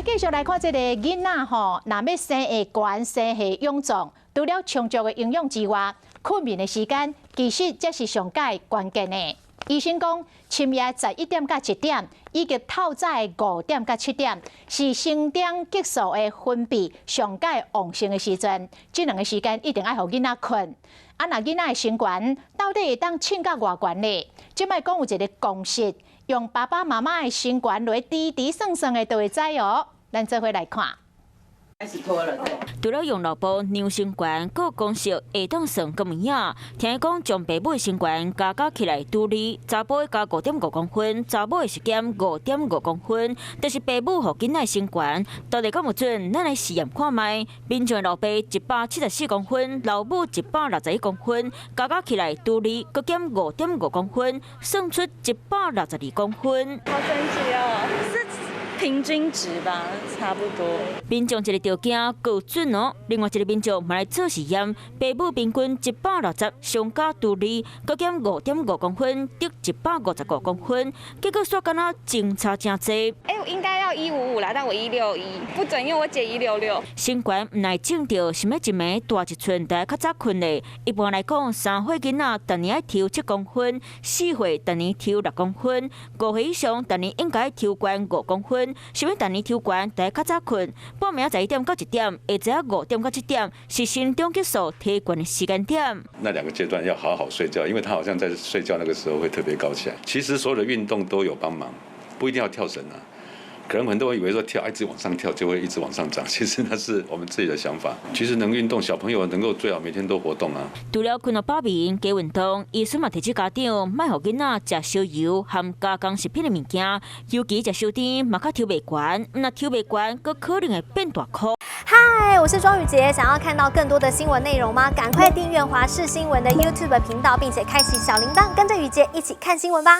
繼續來看這個囡仔吼，若欲生會懸、生會勇壯，除了充足的營養之外，睏眠的時間其實才是上蓋關鍵的。醫生講，深夜11點到1點，以及透早的5點到7點，是生長激素的分泌上蓋旺盛的時陣。這兩個時間一定愛予囡仔睏。啊，若囡仔的身懸到底會當稱到偌懸呢？這擺講有一個公式，用爸爸媽媽的身懸來滴滴算算的，就會知哦。咱做伙來看。開始脫了，對。除了用腦部量身懸，閣有公式會當算閣有影。聽講將爸母的身懸加加起來除二，查埔加5.5公分，查某的是減5.5公分，就是爸母予囡仔身懸，到底敢有準？咱來試驗看覓。民眾老爸174公分，老母161公分，加加起來除二，閣減五點五公分，算出162公分。好神奇哦！是平均值吧，差不多。民眾一个條件夠準哦，另外一個民眾嘛來做實驗，爸母平均160，相加除二，閣減五點五公分，得155公分，結果煞敢若相差誠濟。欸，我應該要155啦，但我161，不準，因為我姐166。身懸毋但種著，啥物一暝大一寸，就愛較早睏咧。一般來講，3歲囡仔逐年愛抽7公分，4歲逐年抽6公分，5歲以上逐年應該抽懸5公分。啥物逐年抽懸，就愛較早睏。半暝11點到1點，下晝5點到7點，是生長激素提懸的時間點。那兩個階段要好好睡覺，因為他好像在睡覺那個時候會特別高起來。其實所有的運動都有幫忙，不一定要跳繩啊。可能很多人以為說跳一直往上跳就會一直往上長，其實那是我們自己的想法。其實能運動，小朋友能夠最好每天都活動啊。除了睏予飽眠、加運動，醫生嘛提醒家長，莫予囡仔食燒油含加工食品的物件，尤其食燒甜嘛較抽袂懸，若抽袂懸，閣可能會變大箍。嗨，我是莊宇傑，想要看到更多的新聞內容嗎？趕快訂閱華視新聞的 YouTube 頻道，並且開啟小鈴鐺，跟着宇傑一起看新聞吧。